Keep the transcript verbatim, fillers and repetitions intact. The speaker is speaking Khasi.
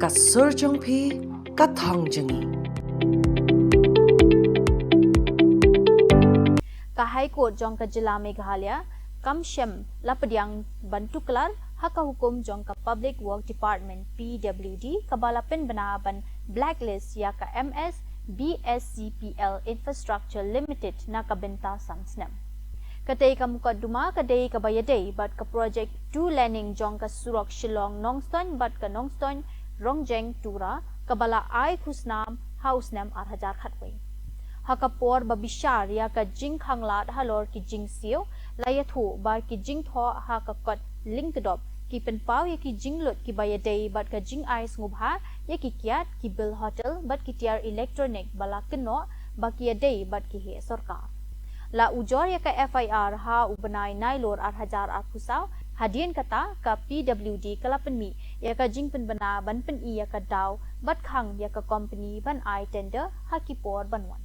Ka sur jong phi, ka thong jong ngi. Ka High Court jong ka jylla Meghalaya kam shym la pdiang ban tuklar ha ka hukum jong ka Public Work Department, P W D, kaba la pynbna ban blacklist ïa ka M S B S C P L Infrastructure Limited na ka bynta san snem. Katei ka mukotduma ka dei kaba ïadei bad ka project two laning jong ka surok Shillong Nongstoiñ bad ka Nongstoiñ Rongjeng Tura, kaba la ai khusnam ha u snem ar hajar khatwei. Ha ka por ba bishar ïa ka jingkhanglad halor ki jingsiew, la ïathuh ba ki jingthoh ha ka kot lyngkdop ki pynpaw ïa ki jinglut kiba ïadei bad ka jingai sngewbha ïa ki kiad, ki bill hotel bad ki tiar electronic ba la kynnoh ba ki ïadei bad ki heh sorkar. La ujor ïa ka F I R ha u bnai Nailur ar hajar arphew saw, hadien kata ka P W D ka la pynmih ïa ka jingpynbna ban pyni ïa ka daw bad khang ïa ka company ban ai tender ha ki por ban wan.